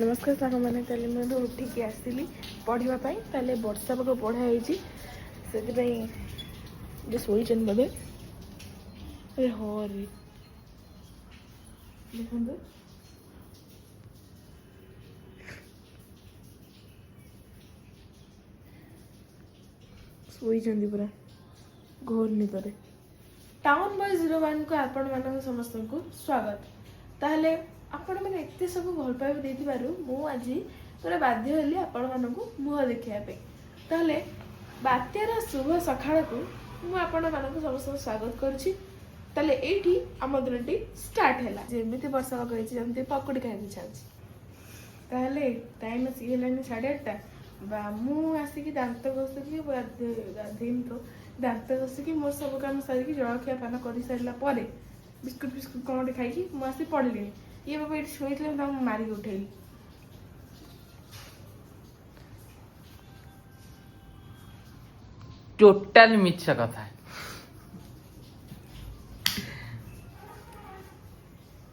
ନମସ୍କାର ସାଙ୍ଗମାନେ। ତାହେଲେ ମୁଁ ଏବେ ଉଠିକି ଆସିଲି ପଢ଼ିବା ପାଇଁ। ତାହେଲେ ବର୍ଷା ପାଗ ପଢ଼ା ହେଇଛି, ସେଥିପାଇଁ ଏବେ ଶୋଇଛନ୍ତି ବୋଧେ। ଆରେ ହଁ ରେ, ଦେଖନ୍ତୁ। ଶୋଇଛନ୍ତି ପୁରା ଘୋର ନିଦରେ। ଟାଉନ୍ ବୟ 01କୁ ଆପଣମାନଙ୍କୁ ସମସ୍ତଙ୍କୁ ସ୍ୱାଗତ। ତାହେଲେ ଆପଣମାନେ ଏତେ ସବୁ ଭଲ ପାଇବା ଦେଇଥିବାରୁ ମୁଁ ଆଜି ପୁରା ବାଧ୍ୟ ହେଲି ଆପଣମାନଙ୍କୁ ମୁହଁ ଦେଖିବା ପାଇଁ। ତାହେଲେ ବାତ୍ୟାର ଶୁଭ ସକାଳକୁ ମୁଁ ଆପଣମାନଙ୍କୁ ସମସ୍ତଙ୍କୁ ସ୍ୱାଗତ କରୁଛି। ତାହେଲେ ଏଇଠି ଆମ ଦିନଟି ଷ୍ଟାର୍ଟ ହେଲା। ଯେମିତି ବର୍ଷା ପାଗ ହେଇଛି, ଯେମିତି ପକୁଡ଼ି ଖାଇବାକୁ ଇଚ୍ଛା ଅଛି। ତାହେଲେ ଟାଇମ୍ ଆସିକି ହେଲାଣି 8:30 ବା ମୁଁ ଆସିକି ଦାନ୍ତ ଘଷିକି, ଗାଧେଇନି ତ, ଦାନ୍ତ ଘଷିକି ମୋର ସବୁ କାମ ସାରିକି ଜଳଖିଆ ପାନ କରିସାରିଲା ପରେ ବିସ୍କୁଟ ଫିସ୍କୁଟ କ'ଣ ଗୋଟେ ଖାଇକି ମୁଁ ଆସି ପଡ଼ିଲିଣି। ଇଏ ବାବା ଏଇଠି ଶୋଇଥିଲେ, ମୁଁ ତାଙ୍କୁ ମାରିକି ଉଠେଇଲି। ଟୋଟାଲି ମିଛ କଥା,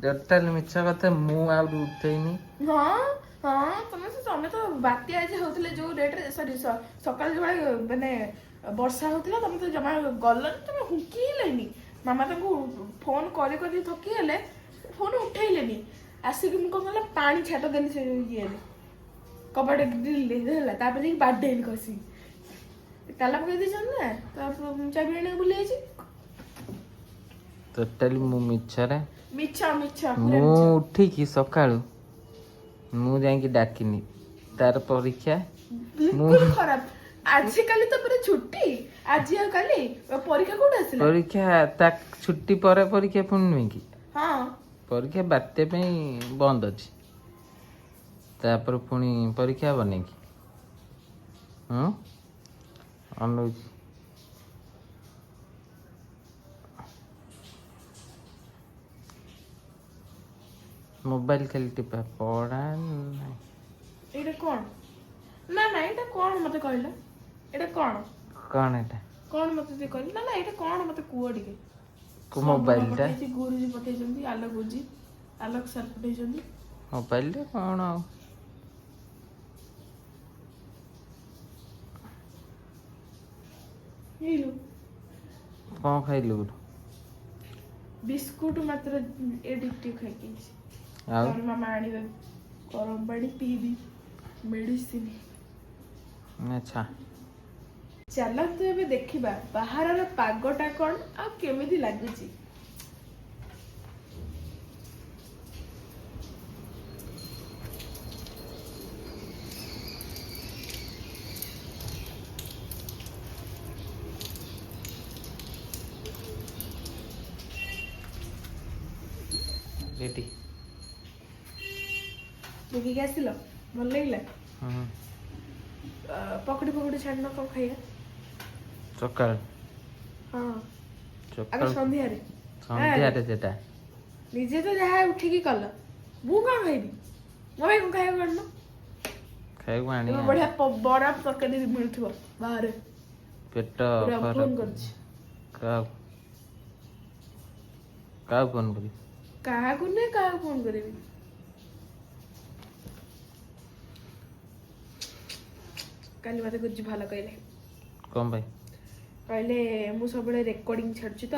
ଟୋଟାଲି ମିଛ କଥା। ମୁଁ ଆଉ ଉଠେଇନି। ହଁ ହଁ, ତମେ ତ ବାତ୍ୟା ଆଜି ହଉଥିଲେ ଯୋଉ ରେଟରେ, ସରି, ସକାଳେ ଯୋଉ ମାନେ ବର୍ଷା ହଉଥିଲା, ତମେ ତ ଜମା ଗଲନି, ତମେ ହୁଙ୍କି ହେଲେନି। ମାମା ତାଙ୍କୁ ଫୋନ କରି କରି ଥକି ହେଲେ, ଫୋନ ଉଠେଇଲେନି। ଆସିକି ମୁଁ କଣ କଲା, ପାଣି ଛାଟ ଦେଲି ସେ ଇଏରେ, କବାଟ ଗ୍ରିଲରେ ହେଲା। ତାପରେ ଯାଇକି ବାଡେଇଲି କଷିକି। ତାଲା ପକେଇ ଦେଇଛନ୍ତି ନା, ତ ଚାବି ଆଣିବାକୁ ଭୁଲି ଯାଇଛି। ଟୋଟାଲି ମୁଁ ମିଛରେ। ମିଛ ମିଛ ପୁରା ମୁଁ ମିଛ। ଉଠିକି ସକାଳୁ ମୁଁ ଯାଇକି ଡାକିନି। ତାର ପରୀକ୍ଷା ମୁଁ ବିଲକୁଲ ଖରାପ। ଆଜିକାଲି ତ ପୁରା ଛୁଟି, ଆଜି ଆଉ କାଲି। ପରୀକ୍ଷା କୋଉଠି ଆସିଲା? ପରୀକ୍ଷା ତା ଛୁଟି ପରେ ପରୀକ୍ଷା ପୁଣି ନୁହେଁ କି? ହଁ। ପରୀକ୍ଷା ବାତ୍ୟା ପାଇଁ ବନ୍ଦ ଅଛି, ତାପରେ ପୁଣି ପରୀକ୍ଷା ହବନି କି? ହଁ, ଅନଉଛି। ମୋବାଇଲ ଖାଲି ଟିପା, ପଢା ନାହିଁ। ଏଇଟା କଣ? ନା ନା, ଏଇଟା କଣ ମତେ କହିଲ? ଏଇଟା କଣ? କଣ ଏଟା? କଣ ମତେ ଟିକେ କହିଲ। ନା ନା, ଏଇଟା କଣ ମତେ କୁହ ଟିକେ। କୋଉ ମୋବାଇଲଟା? ପଠେଇଛି ଗୁରୁଜୀ, ପଠେଇଛନ୍ତି ଆଲୋକ ଗୁରୁଜୀ, ଆଲୋକ ସାର୍ ପଠେଇଛନ୍ତି। ମୋବାଇଲରେ କଣ ଆଉ? ହେଇଲୁ। କଣ ଖାଇଲୁ? ବିସ୍କୁଟ ମାତ୍ର ଏଡିକ୍ଟିଭ ଖାଇକି ଆଇଛି। ଆଉ? ତାପରେ ମାମା ଆଣିବେ, ଗରମ ପାଣି ପିଇବି, ମେଡିସିନ। ଆଚ୍ଛା। ଚାଲନ୍ତୁ ଏବେ ଦେଖିବା ବାହାରର ପାଗଟା କଣ ଆଉ କେମିତି ଲାଗୁଛି। ରେଡି। ଦେଖିକି ଆସିଲ, ଭଲ ଲାଗିଲା? ହୁଁ। ପକୁଡ଼ି ଫକୁଡ଼ି ଛାଣିନ, କଣ ଖାଇବା? ସକାଳ? ହଁ, ଆଗ ସକାଳ। ସନ୍ଧ୍ୟାରେ। ସନ୍ଧ୍ୟାରେ ସେଟା। ନିଜେ ତ ଯାହା ଉଠିକି କଲ, ମୁଁ କଣ ଖାଇବି? ମୋ ପାଇଁ କଣ ଖାଇବାକୁ ଆଣୁନ? ଖାଇବାକୁ ଏବେ ଆଣିବା। ବଢିଆ ବରା ତରକାରୀ ମିଳୁଥିବ ବାହାରେ। ପେଟ ପୁରା ଖରାପ। ଫୋନ କରିଛି। କାହାକୁ କାହାକୁ ଫୋନ କରିବି? କାହାକୁ ନୁହେଁ, କାହାକୁ ଫୋନ କରିବି? କାଲି ମତେ ଗୁରୁଜୀ ଭଲ କହିଲେ। କଣ ପାଇଁ? କହିଲେ ମୁଁ ସବୁବେଳେ ରେକର୍ଡିଂ ଛାଡୁଛି ତ,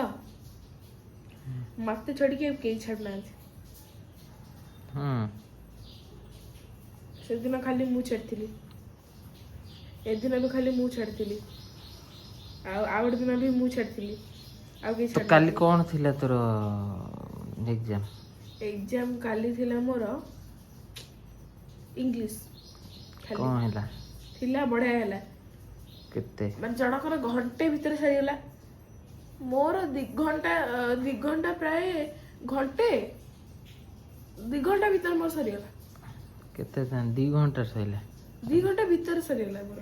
ମତେ ଛାଡିକି ଆଉ କେହି ଛାଡୁନାହାନ୍ତି। ସେଦିନ ଖାଲି ମୁଁ ଛାଡ଼ିଥିଲି, ଏଦିନ ବି ଖାଲି ମୁଁ ଛାଡ଼ିଥିଲି, ଆଉ ଆଉ ଗୋଟେ ଦିନ ବି ମୁଁ ଛାଡ଼ିଥିଲି, ଆଉ କେହି ତ କାଲି ଛାଡ଼ିନଥିଲେ। କଣ ଥିଲା ତୋର ଏକ୍ଜାମ? ଏକ୍ଜାମ କାଲି ଥିଲା ମୋର ଇଂଲିଶ ଖାଲି। କଣ ହେଲା? ଥିଲା, ବଢିଆ ହେଲା। କେତେ? ମାନେ ଜଣଙ୍କର ଘଣ୍ଟେ ଭିତରେ ସରିଗଲା, ମୋର 2 ଘଣ୍ଟା, 2 ଘଣ୍ଟା ପ୍ରାୟ, ଘଣ୍ଟେ 2 ଘଣ୍ଟା ଭିତରେ ମୋର ସରିଗଲା। କେତେ? 2 ଘଣ୍ଟା ସରିଲା? 2 ଘଣ୍ଟା ଭିତରେ ସରିଗଲା ମୋର।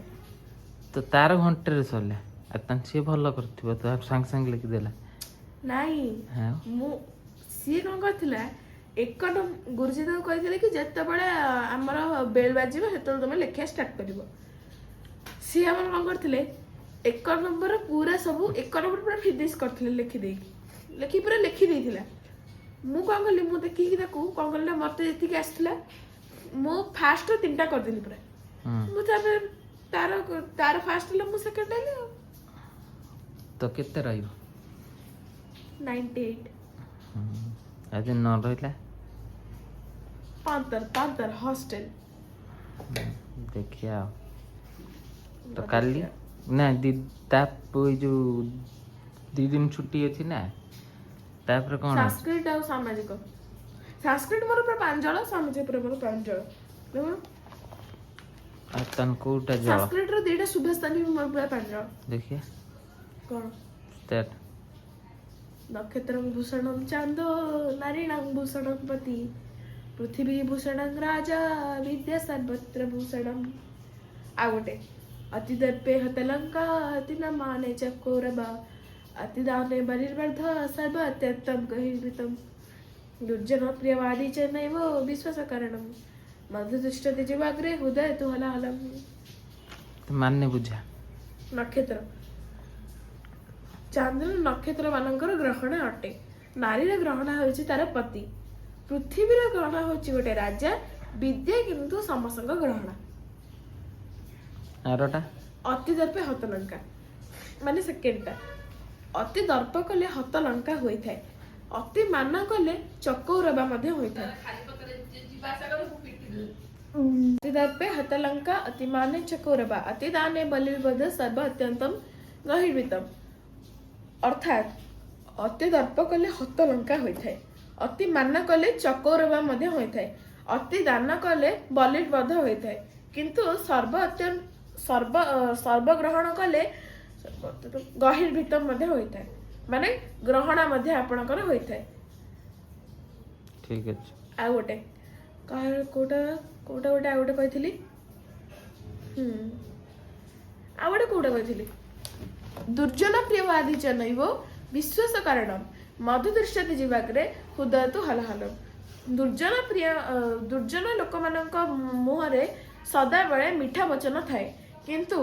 ତ ତାର ଘଣ୍ଟେରେ ସରିଲା, ଆଉ ତାହେଲେ ସିଏ ଭଲ କରିଥିବ ତ, ସାଙ୍ଗେ ସାଙ୍ଗେ ଲେଖିଦେଲା। ନାଇଁ। ଆଉ? ମୁଁ ସିଏ କଣ କରିଥିଲା, ଏକ ଗୁରୁଜୀ ତାକୁ କହିଥିଲେ କି ଯେତେବେଳେ ଆମର ବେଲ୍ ବାଜିବ ସେତେବେଳେ ତମେ ଲେଖିବା ଷ୍ଟାର୍ଟ କରିବ। ସିଏ ଆମର କଣ କରିଥିଲେ, ଏକ ନମ୍ବର ପୁରା ସବୁ, ଏକ ନମ୍ବର ପୁରା ଫିନିଶ କରିଥିଲେ ଲେଖିଦେଇକି, ଲେଖି ପୁରା ଲେଖି ଦେଇଥିଲା। ମୁଁ କଣ କଲି, ମୁଁ ଦେଖିକି ତାକୁ କଣ କଲି ନା, ମତେ ଯେତିକି ଆସିଥିଲା ମୁଁ ଫାଷ୍ଟ ତିନିଟା କରିଦେଲି ପୁରା। ମୁଁ ତାପରେ ତାର ତାର ଫାଷ୍ଟ ହେଲା, ମୁଁ ସେକେଣ୍ଡ ହେଲି ଆଉ। ତ କେତେ ରହିବ? 98। ଆଉ ଯଦି ନ ରହିଲା? 15 15 ହଷ୍ଟେଲ। ଦେଖିବା ଆଉ। ତ କାଲି ନା ଦି ତା ଏଇ ଯୋଉ 2 ଦିନ ଛୁଟି ଅଛି ନା, ତାପରେ କ'ଣ ଅଛି? ସାଂସ୍କ୍ରିଟ ଆଉ ସାମାଜିକ। ସାଂସ୍କ୍ରିଟ ମୋର ପୁରା ପ୍ରାଞ୍ଜଳ, ସାମାଜିକ ପୁରା ମୋର ପ୍ରାଞ୍ଜଳ, ଦେଖୁନ। ଆଉ ତାହେଲେ କୋଉଟା ଜଳ? ସାଂସ୍କ୍ରିଟର ଦିଟା ଶୁଭସ୍ଥାନ ବି ମୋର ପୁରା ପ୍ରାଞ୍ଜଳ। ଦେଖିବା। କ'ଣ? ଷ୍ଟାର୍ଟ। ନକ୍ଷତ୍ରଂ ଭୂଷଣଂ ଚାନ୍ଦ ନାରୀଣାଂ ଭୂଷଣଂ ପତି ପୃଥିବୀ ଭୂଷଣଂ ରାଜା ବିଦ୍ୟା ସର୍ବତ୍ର ଭୂଷଣಂ। ଆଉ ଗୋଟେ, ଅତି ଦର୍ପେ ହତଲଙ୍କା ଅତି ନ ମାନେ ଚକୋରବା ଅତି ଦାନେ ବଳିର୍ବର୍ଦ୍ଧ ସର୍ବ ଅତ୍ୟନ୍ତം ଗହିର୍ଭୀତಂ ଦୁର୍ଜନ ପ୍ରିୟବାଦୀ ଚ ନୈବ ବିଶ୍ୱାସ କାରଣಂ ମଧୁଦୁଷ୍ଟତି ଜିବାଗ୍ରେ ହୃଦୟ ତୁ ହଲାହଲಂ। ତ ମାନେ ବୁଝା। ନକ୍ଷତ୍ର, ଚାନ୍ଦ୍ର ନକ୍ଷତ୍ର ମାନଙ୍କର ଗ୍ରହଣ ଅଟେ। ନାରୀର ଗ୍ରହଣ ହେଉଛି ତାର ପତି। ପୃଥିବୀର ଗ୍ରହଣ ହେଉଛି ଗୋଟେ ରାଜା। ବିଦ୍ୟା କିନ୍ତୁ ସମସ୍ତଙ୍କ ଗ୍ରହଣ। ଆରଟା? ଅତି ଦର୍ପେ ହତଲଙ୍କା ମାନେ ସେକେଣ୍ଡଟା, ଅତି ଦର୍ପ କଲେ ହତଲଙ୍କା ହୋଇଥାଏ। ଅତି ମାନ କଲେ ଚକୌରବା ମଧ୍ୟ ହୋଇଥାଏ। ଅତି ଦର୍ପେ ହତଲଙ୍କା ଅତି ମାନେ ଚକୌରବା ଅତି ଦାନେ ବଲିର୍ବଧ ସର୍ବ ଅତ୍ୟନ୍ତମ ଗହିର୍ବିତମ। ଅର୍ଥାତ୍ ଅତି ଦର୍ପ କଲେ ହତଲଙ୍କା ହୋଇଥାଏ, ଅତି ମାନ କଲେ ଚକୌରବା ମଧ୍ୟ ହୋଇଥାଏ, ଅତି ଦାନ କଲେ ବଲିର୍ବଧ ହୋଇଥାଏ, କିନ୍ତୁ ସର୍ବ ଅତ୍ୟନ୍ତ ସର୍ବ ସର୍ବଗ୍ରହଣ କଲେ ଗହିର୍ଭୀତ ମଧ୍ୟ ହୋଇଥାଏ, ମାନେ ଗ୍ରହଣ ମଧ୍ୟ ଆପଣଙ୍କର ହୋଇଥାଏ। ଠିକ ଅଛି। ଆଉ ଗୋଟେ କାହାର କୋଉଟା କୋଉଟା ଗୋଟେ, ଆଉ ଗୋଟେ କହିଥିଲି। ଆଉ ଗୋଟେ କୋଉଟା କହିଥିଲି? ଦୁର୍ଜନ ପ୍ରିୟବାଦୀ ଚ ନୈବ ବିଶ୍ୱାସ କାରଣ ମଧୁ ଦୃଶ୍ୟତି ଯିବାକରେ ହୃଦୟ ତୁ ହଲହଲ। ଦୁର୍ଜନ ପ୍ରିୟ ଦୁର୍ଜନ ଲୋକମାନଙ୍କ ମୁହଁରେ ସଦାବେଳେ ମିଠା ବଚନ ଥାଏ, କିନ୍ତୁ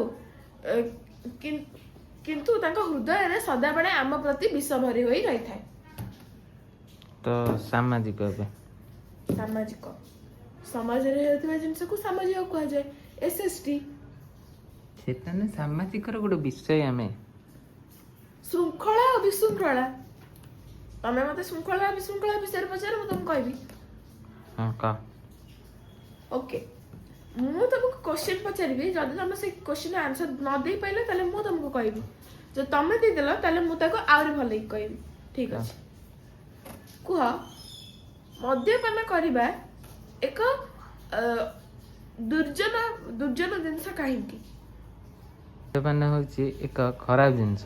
କିନ୍ତୁ ତାଙ୍କ ହୃଦୟରେ ସଦାବେଳେ ଆମ ପ୍ରତି ବିଷ ଭରି ହୋଇ ରହିଥାଏ। ତ ସାମାଜିକ ଏବେ। ସାମାଜିକ, ସମାଜରେ ହେଉଥିବା ଜିନିଷକୁ ସାମାଜିକ କୁହାଯାଏ, SST। ସେଟା ନା, ସାମାଜିକର ଗୋଟେ ବିଷୟ ଆମେ। ଶୃଙ୍ଖଳା ଆଉ ବିଶୃଙ୍ଖଳା। ତମେ ମତେ ଶୃଙ୍ଖଳା ଆଉ ବିଶୃଙ୍ଖଳା ବିଷୟରେ ପଚାର, ମୁଁ ତମକୁ କହିବି। ହଁ, କହ। ଓକେ, ମୁଁ ତମକୁ କ୍ୱେଶ୍ଚନ ପଚାରିବି। ଯଦି ତମେ ସେ କ୍ୱେଶ୍ଚନ ଆନ୍ସର ନ ଦେଇପାରିଲ, ତାହେଲେ ମୁଁ ତମକୁ କହିବି। ଯଦି ତମେ ଦେଇଦେଲ, ତାହେଲେ ମୁଁ ତାକୁ ଆହୁରି ଭଲକି କହିବି। ଠିକ ଅଛି? କୁହ, ମଦ୍ୟପାନ କରିବା ଏକ ଦୁର୍ଜନ ଦୁର୍ଜନ ଜିନିଷ କାହିଁକି? ମଦ୍ୟପାନ ହେଉଛି ଏକ ଖରାପ ଜିନିଷ,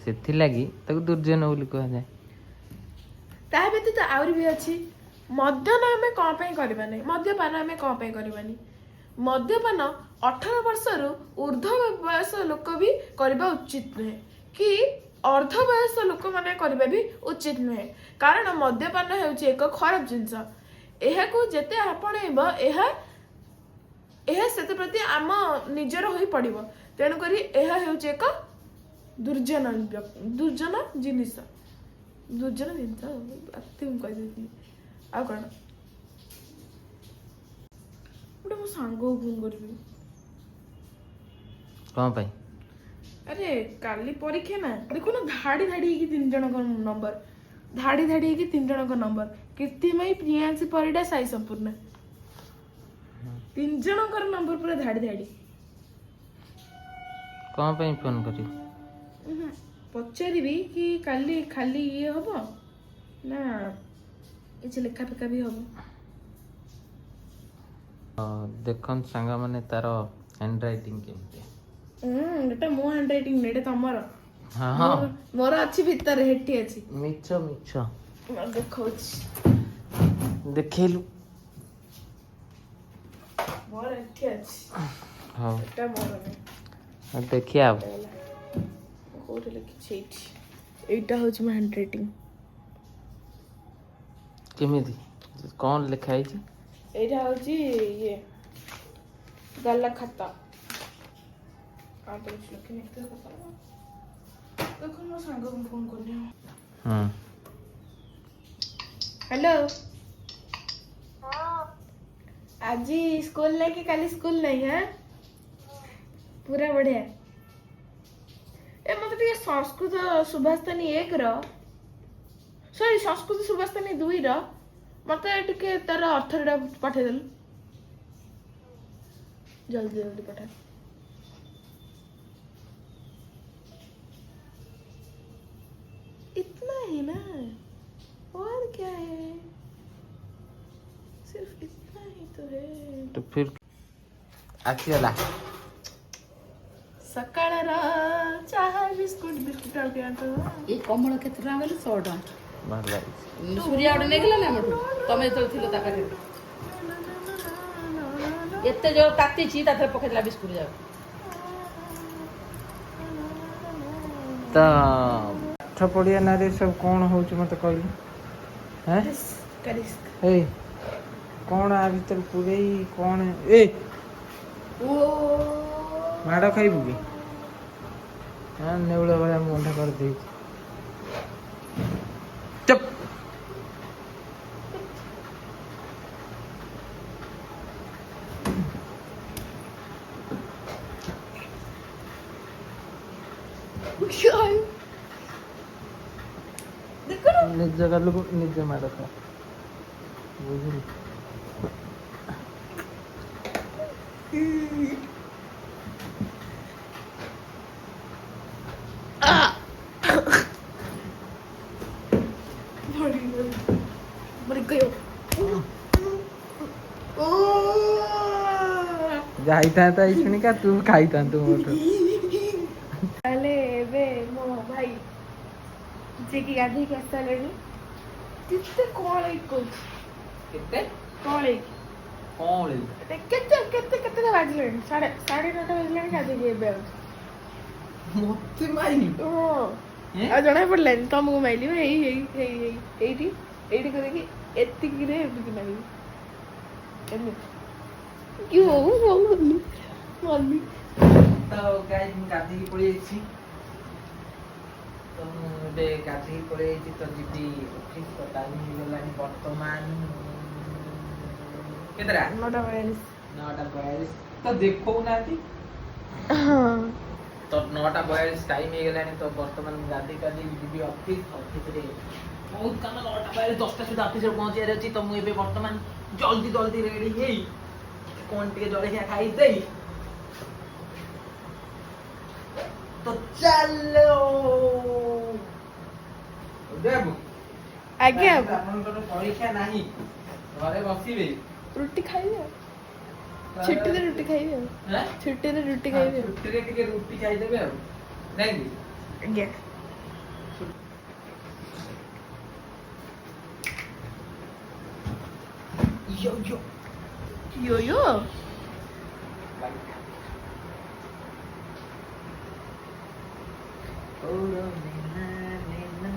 ସେଥିଲାଗି ତାକୁ ଦୁର୍ଜନ ବୋଲି କୁହାଯାଏ। ତା ବ୍ୟତୀତ ଆହୁରି ବି ଅଛି। ମଦ୍ୟପାନ ଆମେ କ'ଣ ପାଇଁ କରିବା ନାହିଁ? ମଦ୍ୟପାନ ଆମେ କ'ଣ ପାଇଁ କରିବାନି? ମଦ୍ୟପାନ 18 ବର୍ଷରୁ ଉର୍ଦ୍ଧ୍ୱ ବୟସ ଲୋକ ବି କରିବା ଉଚିତ ନୁହେଁ କି ଅର୍ଦ୍ଧ ବୟସ ଲୋକମାନେ କରିବା ବି ଉଚିତ ନୁହେଁ, କାରଣ ମଦ୍ୟପାନ ହେଉଛି ଏକ ଖରାପ ଜିନିଷ। ଏହାକୁ ଯେତେ ଆପଣେଇବ, ଏହା ଏହା ସେଥି ପ୍ରତି ଆମ ନିଜର ହୋଇ ପଡ଼ିବ। ତେଣୁକରି ଏହା ହେଉଛି ଏକ ଦୁର୍ଜନ ଜିନିଷ। ଦୁର୍ଜନ ଜିନିଷ ଅତି ମୁଁ କହିଦେଇଥିଲି। ଆଉ କ'ଣ ଗୋଟେ, ମୋ ସାଙ୍ଗକୁ ଫୋନ୍ କରିବି। କ'ଣ ପାଇଁ? ଆରେ କାଲି ପରୀକ୍ଷା ନା। ଦେଖୁନ, ଧାଡ଼ି ଧାଡ଼ି ହେଇକି ତିନି ଜଣଙ୍କ ନମ୍ବର, ଧାଡ଼ି ଧାଡ଼ି ହେଇକି ତିନି ଜଣଙ୍କ ନମ୍ବର। କୀର୍ତ୍ତିମୟୀ, ପ୍ରିୟାଂଶୀ ପରିଡ଼ା, ସାଇ ସମ୍ପୂର୍ଣ୍ଣ, ତିନି ଜଣଙ୍କର ନମ୍ବର ପୁରା ଧାଡ଼ି ଧାଡ଼ି। କ'ଣ ପାଇଁ ଫୋନ୍ କରିବି? ଉହୁଁ, ପଚାରିବି କି କାଲି ଖାଲି ଇଏ ହବ ନା କିଛି ଲେଖା ଫେଖା ବି ହବ। ଦେଖନ୍ତୁ ସାଙ୍ଗମାନେ, ତାର ହ୍ୟାଣ୍ଡ ରାଇଟିଂ କେମିତି। ଏଟା ମୋ ହ୍ୟାଣ୍ଡ ରାଇଟିଂ ନୁହେଁ, ଏଟା ତମର। ହଁ ହଁ। ମୋର ଅଛି ଭିତରେ, ହେଠି ଅଛି। ମିଛ ମିଛ। ମୁଁ ଦେଖଉଛି। ଦେଖେଇଲୁ। ମୋର ଏଠି ଅଛି। ହଉ। ଏଟା ମୋର ନୁହେଁ। ହଉ, ଦେଖିବା ଆଉ। ଏଟା ହେଲା। ମୁଁ କୋଉଠି ଲେଖିଛି? ଏଇଠି। ଏଇଟା ହଉଛି ମୋ ହ୍ୟାଣ୍ଡ ରାଇଟିଂ। କେମିତି କ'ଣ ଲେଖା ହେଇଛି? ଏଇଟା ହଉଛି ଇଏ ଗଲା ଖାତା। ଆଉ ତ କିଛି ଲେଖିନି ଏତେ କଥା। ଦେଖ, ମୋ ସାଙ୍ଗକୁ ଫୋନ୍ କରିନି। ହ୍ୟାଲୋ। ଆଜି ସ୍କୁଲ ନାହିଁ କି କାଲି ସ୍କୁଲ ନାହିଁ? ହଁ, ପୁରା ବଢିଆ। ଏ ମତେ ଟିକେ ସଂସ୍କୃତ ସୁଭାସ୍ଥାନୀ 1ର, ସରି, ସଂସ୍କୃତ ସୁଭାସ୍ଥାନୀ 2ର ମତେ ଟିକେ ତାର ଅର୍ଥଟା ପଠେଇଦେଲୁ। ଜଲ୍ଦି ଜଲ୍ଦି ପଠା। इतना ही ना, और क्या है? सिर्फ इतना ही तो है। ତ ଫିର ଆସିଗଲା। ସକାଳର ଚାହା, ବିସ୍କୁଟ, ବିସ୍କୁଟ ଆଉ କିଣା ତ। ଏଇ କମଳ କେତେ ଟଙ୍କା କହିଲେ? 100 ଟଙ୍କା। ଭଲ ଲାଗିଛି। ସୂର୍ୟା ଗୋଟେ ନେଇଗଲା ନା ଆମଠୁ, ତମେ ଯେତେବେଳେ ଥିଲ ତା ପାଖରେ। ଏତେ ଜୋର ତାତିଛି, ତା ଦେହରେ ପକେଇଦେଲା ବିସ୍କୁଟ ଯାକ। ତ ପାଠ ପଢିବା ନାଁରେ ସବୁ କ'ଣ ହଉଛି ମତେ କହିଲୁ? ହେଁ? Risk risk. ଏଇ କ'ଣ ଆ ଭିତରେ ପୁରେଇ କ'ଣ? ଏ ଓ। ମାଡ଼ ଖାଇବୁ କି? ହଁ, ନେଉଳ ଭଳିଆ ମୁଣ୍ଡ କରିଦେଇଛି। ଚୁପ୍। ଦେଖ। ନିଜ ଗାଲକୁ ନିଜେ ମାଡ଼ ଖା, ବୁଝିଲୁ? ମରି ଗયો। ଓ। ଯାଇଥାନ୍ତା ଏଇ ଶୁଣିକା, ତୁ ଖାଇଥାନ୍ତୁ ମୋଠୁ। ତାହେଲେ ଏବେ ମୋ ଭାଇ ଯିଏକି ଗାଧେଇକି ଆସିସାରିଲେଣି, କେତେ କଅଁଳେଇକି କହୁଛି। କେତେ? କଅଁଳେଇକି। କଣ? କେତେ କେତେ କେତେଟା ବାଜିଲାଣି? 9:30 ବାଜିଲାଣି, ଗାଧେଇକି ଏବେ ଆଉଛି। ମତେ ମାଇଲୁ? ହଁ। ଆଉ ଜଣା ପଡ଼ିଲାନି ତମକୁ ମାଇଲି। ଏଇ ଏଇ ଏଇ ଏଇ ଏଇଠି ଏଇଠି କରିକି ଏତିକିରେ ଏମିତି ମାରିବି, ଏମିତି କି। ହଉ ହଉ, ମଲି ମଲି। ତ ଗାଇସ୍, ମୁଁ ଗାଧେଇକି ପଳେଇ ଯାଇଛି। ତ ମୁଁ ଏବେ ଗାଧେଇକି ପଳେଇ ଯାଇଛି, ତ ଯିବି ଅଫିସ। ତ ଟାଇମ୍ ହେଇଗଲାଣି ବର୍ତ୍ତମାନ କେତେଟା? 9:42। 9:42 ତ ଦେଖଉନାହାନ୍ତି। ହଁ। ତ 9:42 ଟାଇମ୍ ହେଇଗଲାଣି। ତ ବର୍ତ୍ତମାନ ମୁଁ ଗାଧେଇ ଗାଧେଇକି ଯିବି ଅଫିସ। ଅଫିସରେ ବହୁତ କାମ। 9:42, 10ଟା ସୁଦ୍ଧା ଅଫିସରେ ପହଞ୍ଚିବାର ଅଛି। ତ ମୁଁ ଏବେ ବର୍ତ୍ତମାନ ଜଲ୍ଦି ଜଲ୍ଦି ରେଡି ହେଇ କ'ଣ ଟିକେ ଜଳଖିଆ ଖାଇଦେଇ, ତ ଚାଲ ଦେବୁ। ଆଜ୍ଞା। ଆପଣଙ୍କର ପରୀକ୍ଷା ନାହିଁ, ଘରେ ବସିବେ। ରୁଟି ଖାଇବେ ଆଉ ଛୁଟିରେ ରୁଟି ଖାଇବେ ଆଉ। ହେଁ? ଛୁଟିରେ ରୁଟି ଖାଇବେ ଆଉ। ଛୁଟିରେ ଟିକେ ରୁଟି ଖାଇଦେବେ ଆଉ, ନାଇଁ କି? ଆଜ୍ଞା। ୟୋ ୟୋ। ୟୋ ୟୋ। ତୋର ବିନା ବିନା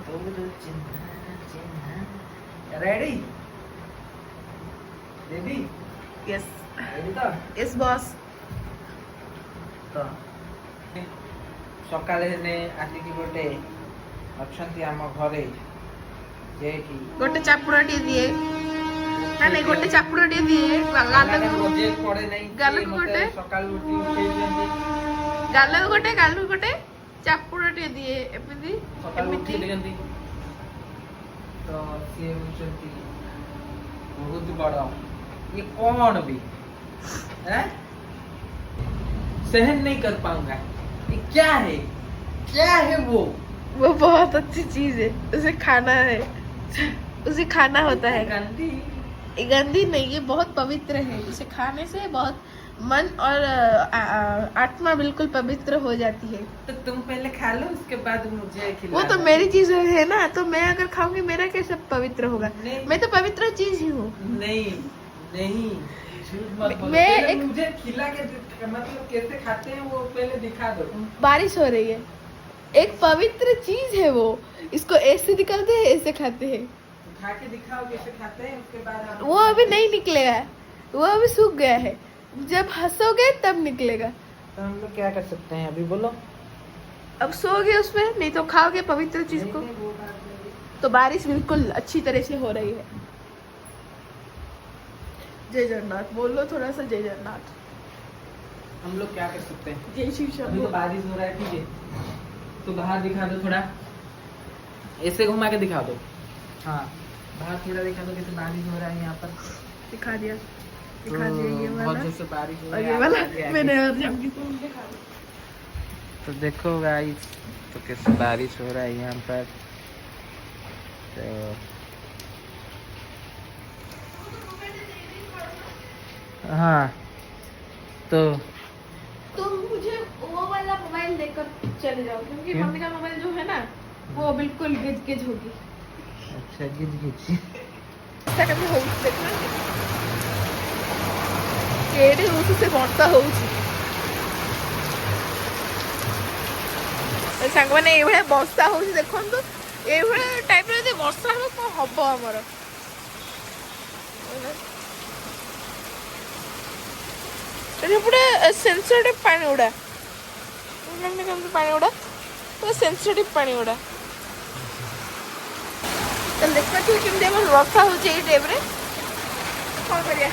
ତୋର ଚିହ୍ନା ଚିହ୍ନା। Ready ready? ୟେସ୍। ରେଡି ତ? Yes boss. ତ ସକାଳେ ହେଲେ ଆସିକି ଗୋଟେ ଅଛନ୍ତି ଆମ ଘରେ ଯିଏକି ଗୋଟେ ଚାପୁଡ଼ା ଦିଏ ନା ନାଇଁ, ଗୋଟେ ଚାପୁଡ଼ା ଦିଏ ଗାଲକୁ। ବଜେଇ ପଡେ ନାହିଁ। ଗାଲକୁ ସିଏ ମତେ ଗୋଟେ। ସକାଳୁ ଉଠି ଉଠେଇ ଦିଅନ୍ତି। ଗାଲକୁ ଗୋଟେ, ଗାଲକୁ ଗୋଟେ ଚାପୁଡ଼ା ଦିଏ ଏମିତି। ସକାଳୁ ଏମିତି। ଉଠେଇ ଦିଅନ୍ତି। ତ ସିଏ ହଉଛନ୍ତି ବହୁତ ବଡ। ये कौन भी है, सहन नहीं कर पाऊंगा। ये क्या है? क्या है वो? वो बहुत अच्छी चीज है, उसे खाना है, उसे खाना होता है। गंदी। ये गंदी नहीं, ये बहुत पवित्र है। इसे खाने से बहुत मन और आत्मा बिल्कुल पवित्र हो जाती है। तो तुम पहले खा लो, उसके बाद मुझे खिला। वो तो मेरी चीज है ना, तो मैं अगर खाऊंगी, मेरा कैसे पवित्र होगा? नहीं। मैं तो पवित्र चीज ही हूँ। नहीं नहीं, झूठ मत बोलो। मैं पहले मुझे खिला के, मतलब कैसे खाते हैं वो पहले दिखा दो। बारिश हो रही है। एक पवित्र चीज है वो, इसको ऐसे निकालते हैं, ऐसे खाते हैं। खा के दिखाओ कैसे खाते हैं, उसके बाद हम वो अभी नहीं निकलेगा, वो अभी सूख गया है। जब हंसोगे तब निकलेगा। तो हम लोग क्या कर सकते हैं अभी, बोलो? अब सोओगे उसमें, नहीं तो खाओगे पवित्र चीज नहीं, को। नहीं, वो बात नहीं। तो बारिश बिल्कुल अच्छी तरह से हो रही है। जय जगन्नाथ बोलो, थोड़ा सा जय जगन्नाथ। हम लोग क्या कर सकते हैं? जय शिव अभी शंभू। तो बारिश हो रहा है, ठीक है, तो बाहर दिखा दो थोड़ा, ऐसे घुमा के दिखा दो। हाँ, बाहर थोड़ा दिखा दो कैसे बारिश हो रहा है यहाँ पर। दिखा दिया, दिखा दिया ये तो बहुत वाला जोर से बारिश हो और रहा ये है। वाला आगे, आगे। मैंने और जमकी तुम दिखा दो। तो देखो गाइस, तो कैसे बारिश हो रहा है यहाँ पर। तो हाँ, तो तुम मुझे वो वाला मोबाइल देकर चले जाओ, क्योंकि क्यों? मम्मी का मोबाइल जो है ना, वो बिल्कुल गिज गिज होगी। अच्छा, गिज गिज। ବର୍ଷା କେମିତି ହଉଛି ଦେଖୁନାହାନ୍ତି, କେଡ଼େ ହଉଛି ସେ ବର୍ଷା ହଉଛି। ଏ ସାଙ୍ଗମାନେ, ଏଇଭଳିଆ ବର୍ଷା ହଉଛି ଦେଖନ୍ତୁ। ଏଇଭଳିଆ ଟାଇପ୍ର ଯଦି ବର୍ଷା ହବ, କଣ ହବ ଆମର? ଏଠି ପୁରା ସେନ୍ସିଟିଭ୍ ପାଣି ଗୁଡ଼ା, ମାନେ କେମିତି ପାଣି ଗୁଡ଼ା ପୁରା ସେନ୍ସିଟିଭ୍ ପାଣି ଗୁଡ଼ା। ତାହେଲେ ଦେଖିପାରୁଥିବେ କେମିତି ଆମର ବର୍ଷା ହଉଛି ଏଇ ଟାଇପ୍ରେ। କଣ କରିବା,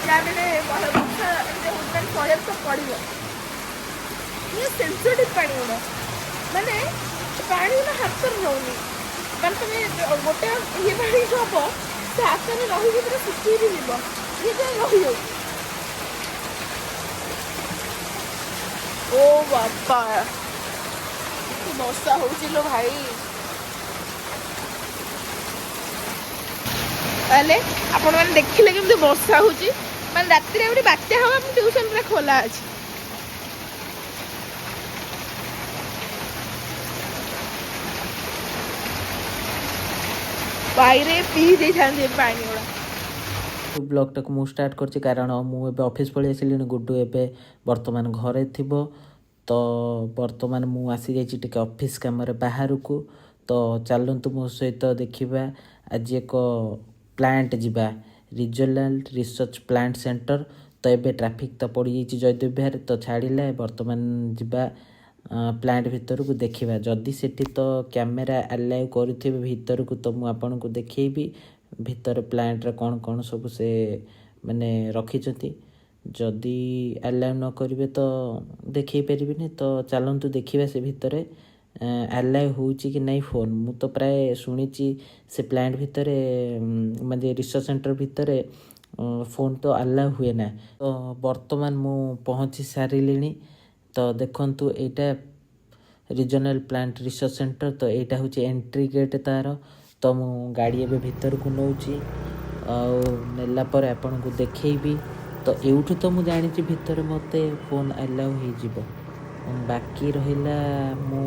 ଯାହା ବି ହେଲେ ବର୍ଷା ଏମିତି ହଉଛି ମାନେ ସହିବାକୁ ତ ପଡ଼ିବ। ଇଏ ସେନ୍ସିଟିଭ୍ ପାଣି ଗୁଡ଼ା, ମାନେ ପାଣି ଗୁଡ଼ା ହାତରେ ରହୁନି। ମାନେ ତମେ ଗୋଟେ ଇଏ ପାଣି ହବ, ସେ ହାତରେ ରହିକି ପୁରା ଶୁଖି ବି ଯିବ, ଇଏ ତ ରହିଯାଉଛି। ଓ ବାବା, କେତେ ବର୍ଷା ହଉଛି ଲୋ ଭାଇ! ତାହେଲେ ଆପଣମାନେ ଦେଖିଲେ କେମିତି ବର୍ଷା ହଉଛି। ମାନେ ରାତିରେ ଗୋଟେ ବାତ୍ୟା ହବ, ଆମ ଟ୍ୟୁସନ ପୁରା ଖୋଲା ଅଛି। ବାଇରେ ପିଇ ଦେଇଥାନ୍ତି ଏ ପାଣି ଗୁଡ଼ା। ବ୍ଲଗ୍ଟାକୁ ମୁଁ ଷ୍ଟାର୍ଟ କରିଛି, କାରଣ ମୁଁ ଏବେ ଅଫିସ୍ ପଳେଇ ଆସିଲିଣି। ଗୁଡୁ ଏବେ ବର୍ତ୍ତମାନ ଘରେ ଥିବ। ତ ବର୍ତ୍ତମାନ ମୁଁ ଆସିଯାଇଛି ଟିକେ ଅଫିସ୍ କାମରେ ବାହାରକୁ। ତ ଚାଲନ୍ତୁ ମୋ ସହିତ, ଦେଖିବା ଆଜି ଏକ ପ୍ଲାଣ୍ଟ ଯିବା, ରିଜନାଲ୍ ରିସର୍ଚ୍ଚ ପ୍ଲାଣ୍ଟ ସେଣ୍ଟର। ତ ଏବେ ଟ୍ରାଫିକ୍ ତ ପଡ଼ିଯାଇଛି ଜୟଦେବ ବିହାର, ତ ଛାଡ଼ିଲା। ବର୍ତ୍ତମାନ ଯିବା ପ୍ଲାଣ୍ଟ ଭିତରକୁ, ଦେଖିବା ଯଦି ସେଠି ତ କ୍ୟାମେରା ଆଲାଉ କରୁଥିବେ ଭିତରକୁ, ତ ମୁଁ ଆପଣଙ୍କୁ ଦେଖେଇବି ଭିତରେ ପ୍ଲାଣ୍ଟରେ କ'ଣ କ'ଣ ସବୁ ସେ ମାନେ ରଖିଛନ୍ତି। ଯଦି ଆଲାଉ ନ କରିବେ ତ ଦେଖେଇ ପାରିବିନି। ତ ଚାଲନ୍ତୁ ଦେଖିବା ସେ ଭିତରେ ଆଲାଉ ହେଉଛି କି ନାହିଁ ଫୋନ୍। ମୁଁ ତ ପ୍ରାୟ ଶୁଣିଛି ସେ ପ୍ଲାଣ୍ଟ ଭିତରେ, ମାନେ ରିସର୍ଚ୍ଚ ସେଣ୍ଟର ଭିତରେ ଫୋନ୍ ତ ଆଲାଉ ହୁଏ ନା। ତ ବର୍ତ୍ତମାନ ମୁଁ ପହଞ୍ଚି ସାରିଲିଣି। ତ ଦେଖନ୍ତୁ, ଏଇଟା ରିଜନାଲ୍ ପ୍ଲାଣ୍ଟ ରିସର୍ଚ୍ଚ ସେଣ୍ଟର। ତ ଏଇଟା ହେଉଛି ଏଣ୍ଟ୍ରି ଗେଟ୍ ତାର। ତ ମୁଁ ଗାଡ଼ି ଏବେ ଭିତରକୁ ନେଉଛି, ଆଉ ନେଲା ପରେ ଆପଣଙ୍କୁ ଦେଖେଇବି। ତ ଏଇଠୁ ତ ମୁଁ ଜାଣିଛି ଭିତରେ ମୋତେ ଫୋନ୍ ଆଲାଉ ହେଇଯିବ। ବାକି ରହିଲା ମୁଁ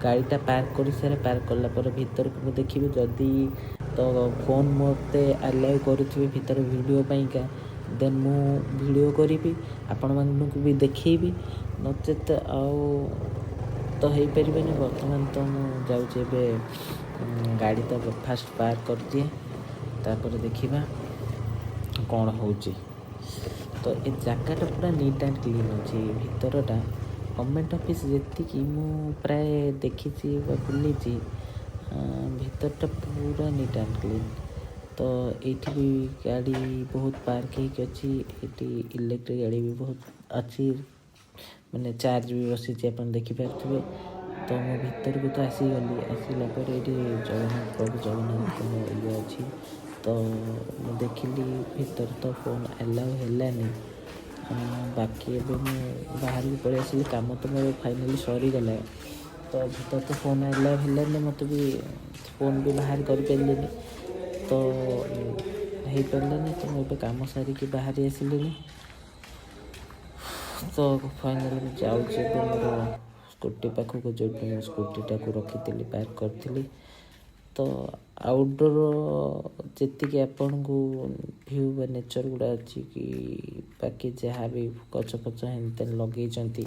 ଗାଡ଼ିଟା ପାର୍କ କରିସାରେ, ପାର୍କ କଲା ପରେ ଭିତରକୁ ମୁଁ ଦେଖିବି। ଯଦି ତ ଫୋନ୍ ମୋତେ ଆଲାଉ କରୁଥିବେ ଭିତରେ ଭିଡ଼ିଓ ପାଇଁକା, ଦେନ୍ ମୁଁ ଭିଡ଼ିଓ କରିବି, ଆପଣମାନଙ୍କୁ ବି ଦେଖେଇବି। ନଚେତ୍ ଆଉ ତ ହେଇପାରିବନି। ବର୍ତ୍ତମାନ ତ ମୁଁ ଯାଉଛି ଏବେ, ଗାଡ଼ି ତ ଫାଷ୍ଟ ପାର୍କ କରିଦିଏ, ତାପରେ ଦେଖିବା କ'ଣ ହେଉଛି। ତ ଏ ଜାଗାଟା ପୁରା ନିଟ୍ ଆଣ୍ଡ କ୍ଲିନ୍ ଅଛି ଭିତରଟା। ଗଭର୍ଣ୍ଣମେଣ୍ଟ ଅଫିସ୍ ଯେତିକି ମୁଁ ପ୍ରାୟ ଦେଖିଛି ବା ବୁଲିଛି, ଭିତରଟା ପୁରା ନିଟ୍ ଆଣ୍ଡ କ୍ଲିନ୍। ତ ଏଇଠି ବି ଗାଡ଼ି ବହୁତ ପାର୍କ ହେଇକି ଅଛି। ଏଇଠି ଇଲେକ୍ଟ୍ରିକ୍ ଗାଡ଼ି ବି ବହୁତ ଅଛି, ମାନେ ଚାର୍ଜ ବି ବସିଛି, ଆପଣ ଦେଖିପାରୁଥିବେ। ତ ମୁଁ ଭିତରକୁ ତ ଆସିଗଲି। ଆସିଲା ପରେ ଏଇଠି ଜଗନ୍ନାଥ, ପ୍ରଭୁ ଜଗନ୍ନାଥଙ୍କର ଇଏ ଅଛି। ତ ମୁଁ ଦେଖିଲି ଭିତରେ ତ ଫୋନ୍ ଆଲାଉ ହେଲାନି। ବାକି ଏବେ ମୁଁ ବାହାରକୁ ପଳେଇ ଆସିଲି। କାମ ତ ମୋର ଫାଇନାଲି ସରିଗଲା। ତ ଭିତରେ ତ ଫୋନ୍ ଆଲାଉ ହେଲାନି, ମୋତେ ବି ଫୋନ୍ ବି ବାହାର କରିପାରିଲିନି, ତ ହେଇପାରିଲାନି। ତ ମୁଁ ଏବେ କାମ ସାରିକି ବାହାରି ଆସିଲିଣି। ତ ଫାଇନାଲି ମୁଁ ଯାଉଛି ଏବେ ମୋର ସ୍କୁଟି ପାଖକୁ, ଯେଉଁଠି ମୁଁ ସ୍କୁଟିଟାକୁ ରଖିଥିଲି, ପାର୍କ କରିଥିଲି। ତ ଆଉଟଡୋର୍ ଯେତିକି ଆପଣଙ୍କୁ ଭ୍ୟୁ ବା ନେଚର୍ ଗୁଡ଼ା ଅଛି କି ବାକି ଯାହା ବି ଗଛ ଫଛ ହେନ୍ ଲଗେଇଛନ୍ତି,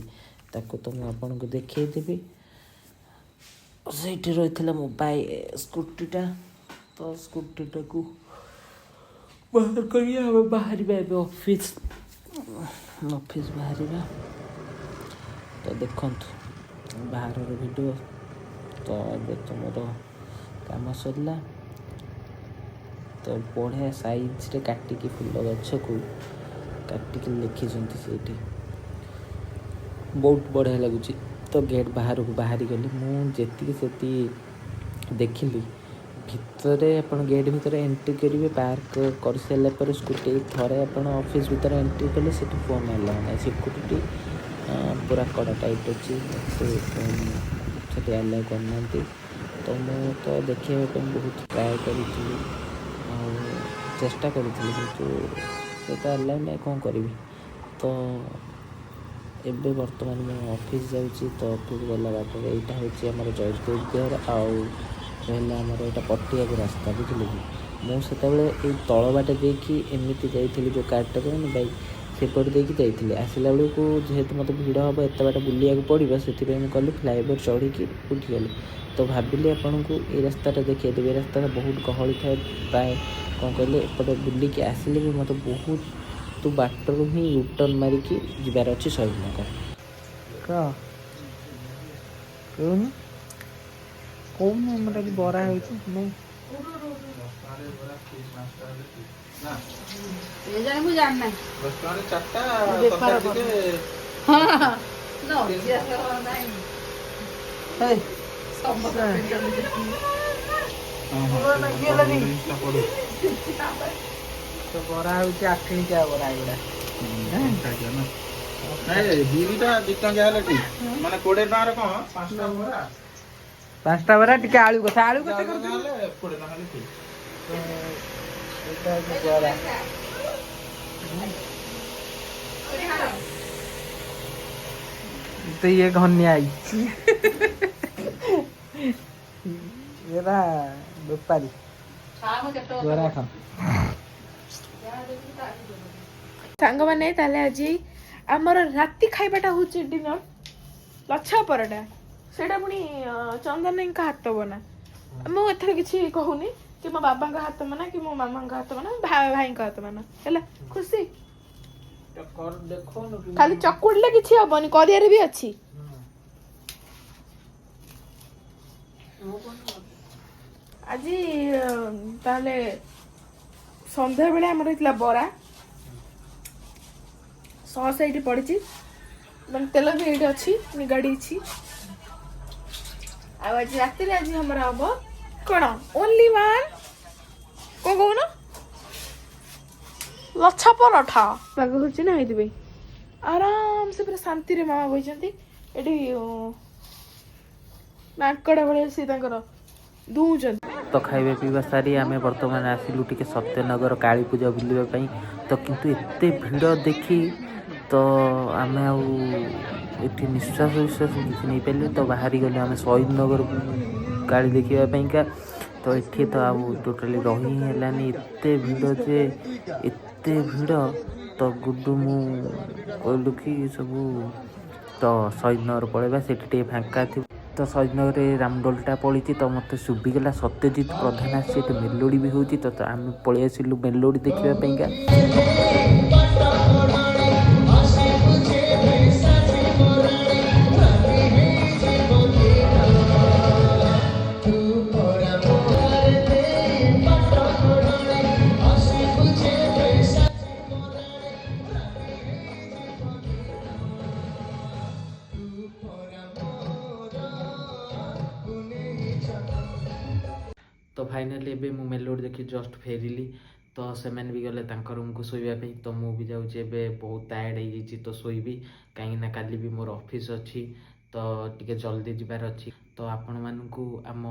ତାକୁ ତ ମୁଁ ଆପଣଙ୍କୁ ଦେଖେଇଦେବି। ସେଇଠି ରହିଥିଲା ମୋ ବାଇ ସ୍କୁଟିଟା। ତ ସ୍କୁଟିଟାକୁ ବାହାର କରିବା, ଆମେ ବାହାରିବା ଏବେ ଅଫିସ୍, ଅଫିସ୍ ବାହାରିବା। ତ ଦେଖନ୍ତୁ ବାହାରର ଭିଡ଼ିଓ। ତ ଏବେ ତ ମୋର କାମ ସରିଲା। ତ ବଢ଼ିଆ ସାଇଜ୍ରେ କାଟିକି ଫୁଲ ଗଛକୁ କାଟିକି ଲେଖିଛନ୍ତି ସେଇଠି, ବହୁତ ବଢ଼ିଆ ଲାଗୁଛି। ତ ଗେଟ୍ ବାହାରକୁ ବାହାରି ଗଲି। ମୁଁ ଯେତିକି ସେତିକି ଦେଖିଲି ଭିତରେ, ଆପଣ ଗେଟ୍ ଭିତରେ ଏଣ୍ଟ୍ରି କରିବେ, ପାର୍କ କରିସାରିଲା ପରେ ସ୍କୁଟି ଥରେ ଆପଣ ଅଫିସ୍ ଭିତରେ ଏଣ୍ଟ୍ରି କଲେ ସେଠି ଫୋନ୍ ଆଲାଉ ନାହିଁ। ସିକ୍ୟୁରିଟି ପୁରା କଡ଼ା ଟାଇଟ୍ ଅଛି, ସେ ଫୋନ୍ ସେଠି ଆଲାଉ କରୁନାହାନ୍ତି। ତ ମୁଁ ତ ଦେଖିବା ପାଇଁ ବହୁତ ଟ୍ରାଏ କରିଥିଲି ଆଉ ଚେଷ୍ଟା କରିଥିଲି, କିନ୍ତୁ ସେ ତ ଆଲାଉ ନାହିଁ, କ'ଣ କରିବି? ତ ଏବେ ବର୍ତ୍ତମାନ ମୁଁ ଅଫିସ୍ ଯାଉଛି। ତ ଅଫିସ୍ ଗଲା ବାଟରେ ଏଇଟା ହେଉଛି ଆମର ଜୟଦେବ ବିହାର ଆଉ ରହିଲା ଆମର ଏଇଟା ପଟିଆକୁ ରାସ୍ତା, ବୁଝିଲେ କି? ମୁଁ ସେତେବେଳେ ଏଇ ତଳ ବାଟ ଦେଇକି ଏମିତି ଯାଇଥିଲି, ଯେଉଁ କାର୍ଟା ଯାଉନି ବାଇକ୍, ସେପଟେ ଦେଇକି ଯାଇଥିଲି। ଆସିଲା ବେଳକୁ ଯେହେତୁ ମୋତେ ଭିଡ଼ ହେବ, ଏତେ ବାଟ ବୁଲିବାକୁ ପଡ଼ିବ, ସେଥିପାଇଁ ମୁଁ କଲି ଫ୍ଲାଏଓଭର ଚଢ଼ିକି ଉଠିଗଲି। ତ ଭାବିଲି ଆପଣଙ୍କୁ ଏଇ ରାସ୍ତାଟା ଦେଖେଇଦେବି। ଏ ରାସ୍ତାଟା ବହୁତ ଗହଳି ଥାଏ ପ୍ରାୟ। କ'ଣ କହିଲେ, ଏପଟେ ବୁଲିକି ଆସିଲେ ବି ମୋତେ ବହୁତ ବାଟରୁ ହିଁ ୟୁଟର୍ନ ମାରିକି ଯିବାର ଅଛି ଶହୀଦନଗର। କହ, କହୁନୁ କହୁନୁ। ଆମର ଆଜି ବରା ହେଉଛି ମୁଁ ଏ ଜାଣେ, ମୁଁ ଜାଣିନାହିଁ। 10 ଟଙ୍କାରେ ଚାରିଟା। ବେପାର। ତରକାରୀ ଟିକେ। ହଁ, ନାହିଁ। ହେଇ। ସମସ୍ତେ। ତ ବରା ହେଉଛି ଆଠଣିକିଆ ବରା ଏଗୁଡ଼ା। ନାଇଁ, ବିରିଟା 2 ଟଙ୍କିଆ ହେଲେ ଠିକ। ମାନେ 20 ଟଙ୍କାରେ କଣ 5ଟା ବରା। 5ଟା ବରା, ଟିକେ ଆଳୁ କଷା, ଆଳୁ କଷା କରୁଥିଲି। ହେଲେ 20 ଟଙ୍କା ହେଲେ ଠିକ। ଏଇଟା ହେଉଛି ବରା। ତ ଇଏ ଘନିଆ I, ଏଟା ବେପାରୀ। ବରା ଖା। ସାଙ୍ଗମାନେ, ତାହେଲେ ଆଜି ଆମର ରାତି ଖାଇବାଟା ହେଉଛି ଡିନର ଲଛା ପରଟା। ସେଇଟା ପୁଣି ଚନ୍ଦନଙ୍କ ହାତ ବନା। ମୁଁ ଏଥର କିଛି କହୁନି କି ମୋ ବାବାଙ୍କ ହାତ ବନା କି ମୋ ମାମାଙ୍କ ହାତ ବନା, ଭାଇଙ୍କ ହାତ ବନା। ହେଲା ଖୁସି? ଦେଖଉନୁ? ଖାଲି ଚକୁଡ଼ିଲେ କିଛି ହବନି, କରିବାରେ ବି ଅଛି। ଆଜି ତାହେଲେ ସନ୍ଧ୍ୟାବେଳେ ଆମର ହେଇଥିଲା ବରା, ସସ୍ ଏଇଠି ପଡ଼ିଛି, ମାନେ ତେଲ ବି ଏଇଠି ଅଛି, ନିଗାଡ଼ିଛି। ଆଉ ଆଜି ରାତିରେ ଆଜି ଆମର ହବ କ'ଣ? ଓନ୍ଲି ୱାନ୍ କ'ଣ କହୁନ? ଲଛା ପରଠା। ପାଗ ହଉଛି ନା, ଏଇଥିପାଇଁ ଆରାମସେ ପୁରା ଶାନ୍ତିରେ ମାମା ବସିଛନ୍ତି ଏଠି। ମାଙ୍କଡ଼ ଭଳିଆ ସିଏ ତାଙ୍କର ଦୁଉଛନ୍ତି। ତ ଖାଇବା ପିଇବା ସାରି ଆମେ ବର୍ତ୍ତମାନ ଆସିଲୁ ଟିକେ ସତ୍ୟନଗର କାଳୀ ପୂଜା ବୁଲିବା ପାଇଁ। ତ କିନ୍ତୁ ଏତେ ଭିଡ଼ ଦେଖି ତ ଆମେ ଆଉ ଏଠି ନିଶ୍ୱାସ ବିଶ୍ୱାସ କିଛି ନେଇପାରିଲୁ। ତ ବାହାରି ଗଲୁ ଆମେ ଶହୀଦନଗର କାଳୀ ଦେଖିବା ପାଇଁକା। ତ ଏଠି ତ ଆଉ ଟୋଟାଲି ରହି ହିଁ ହେଲାନି, ଏତେ ଭିଡ଼ ଯେ ଏତେ ଭିଡ଼। ତ ଗୁଡୁ ମୁଁ କହିଲୁ କି ସବୁ ତ ଶହୀଦନଗର ପଳେଇବା, ସେଠି ଟିକେ ଫାଙ୍କା ଥିବ। ତ ଶହୀଦନଗରରେ ରାମଦୋଳିଟା ପଡ଼ିଛି। ତ ମୋତେ ଶୁଭିଗଲା ସତ୍ୟଜିତ ପ୍ରଧାନ ଆସିଛି, ଏଠି ମେଲୋଡ଼ି ବି ହେଉଛି। ତ ଆମେ ପଳେଇ ଆସିଲୁ ମେଲୋଡ଼ି ଦେଖିବା ପାଇଁକା। ତ ଫାଇନାଲି ଏବେ ମୁଁ ମେଲୋଡ଼ି ଦେଖି ଜଷ୍ଟ ଫେରିଲି। ତ ସେମାନେ ବି ଗଲେ ତାଙ୍କ ରୁମ୍କୁ ଶୋଇବା ପାଇଁ। ତ ମୁଁ ବି ଯାଉଛି ଏବେ, ବହୁତ ଟାୟାର୍ଡ଼ ହେଇଯାଇଛି, ତ ଶୋଇବି, କାହିଁକିନା କାଲି ବି ମୋର ଅଫିସ୍ ଅଛି, ତ ଟିକେ ଜଲ୍ଦି ଯିବାର ଅଛି। ତ ଆପଣମାନଙ୍କୁ ଆମ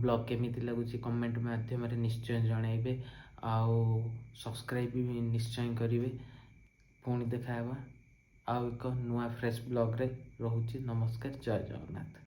ବ୍ଲଗ୍ କେମିତି ଲାଗୁଛି କମେଣ୍ଟ ମାଧ୍ୟମରେ ନିଶ୍ଚୟ ଜଣାଇବେ ଆଉ ସବସ୍କ୍ରାଇବ୍ ବି ନିଶ୍ଚୟ କରିବେ। ପୁଣି ଦେଖା ହେବା ଆଉ ଏକ ନୂଆ ଫ୍ରେଶ୍ ବ୍ଲଗ୍ରେ। ରହୁଛି, ନମସ୍କାର, ଜୟ ଜଗନ୍ନାଥ।